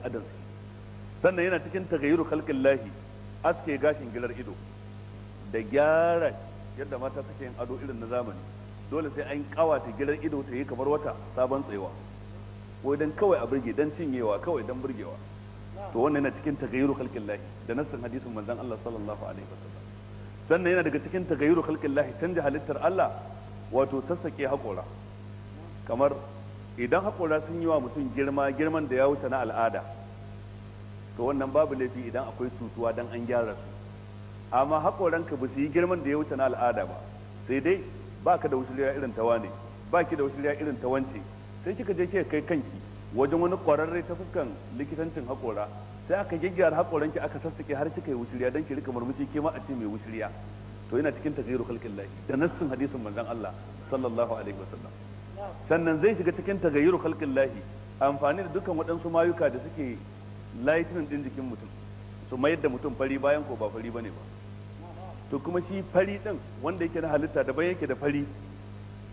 Adam. Sannan yana cikin tagayyuru khalqillahi aske gashin gilar ido da gyara yadda mata suke yin ado irin na zamani. Dole sai an kawata gilar ido ta yi kamar wata sabon tsayawa, ko dan kawai a burge, dan cinyewa kawai, dan burgewa. To wannan yana cikin tagayyuru khalqillahi da nassin hadisin manzon Allah sallallahu alaihi wasallam. Sannan yana daga cikin tagayyuru khalqillahi canja halittar Allah, wato sassake haƙora. Kamar idan haƙora sun yi wa mutum girma, girman da ya wuce na al'ada, to wannan babu laifi idan akwai cutuwa dan an gyara su. Amma haƙoranka ba su yi girman da ya wuce na al'ada ba, sai dai baka da wushiriya irin ta wane, baki da wushiriya irin ta wance, sai kika je kika kai kanki wajen wani ƙwararre ta fuskan likitancin haƙora, sai aka gyaggyara haƙoranki aka sassake har kika yi wushiriya dan ki rika murmushi ke ma a ce mai wushiriya. To yana cikin tagayyuru khalqillahi da nassin hadisin manzon Allah sallallahu alaihi wasallam. Sannan zai shiga cikin tagayyuru khalqillahi amfani da dukkan waɗansu mayuka da suke lightening din jikin mutum, su mayar da mutum fari bayan ko ba fari bane ba. To kuma shi fari din wanda yake na halitta daban yake da fari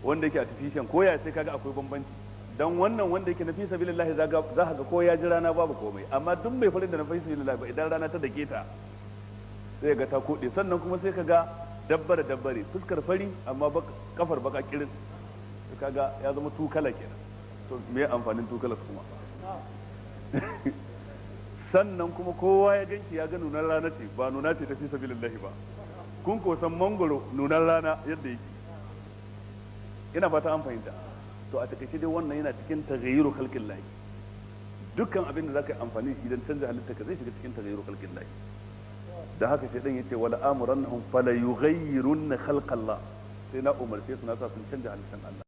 wanda yake artificial, ko ya sai kaga akwai bambanci. Dan wannan wanda yake na fi sabilillahi za ka ga ko ya ji rana babu komai, amma duk mai farin da na fi sabilillahi ba idan rana ta dake ta sai ga ta kode. Sannan kuma sai kaga dabbare dabbare, fuskar fari amma kafar baka kirin, kaga ya zama tukala kenan. To me amfanin tukala kuma? Sannan kuma kowa ya ganki ya ga nunar rana ce, ba nuna ce ta fi sabilillahi ba. Kun ko san mangoro nunar rana yadda yake, ina fata an fahimta. To a takaice dai wannan yana cikin taghayyuru khalqillahi. Dukkan abin da zaka yi amfani shi dan canza halitta ka zai shiga cikin taghayyuru khalqillahi. Da haka sai dan yace wala amurannahum fala yughayyirunna khalqallah, sai na umarce su na sa sun canza halittan Allah.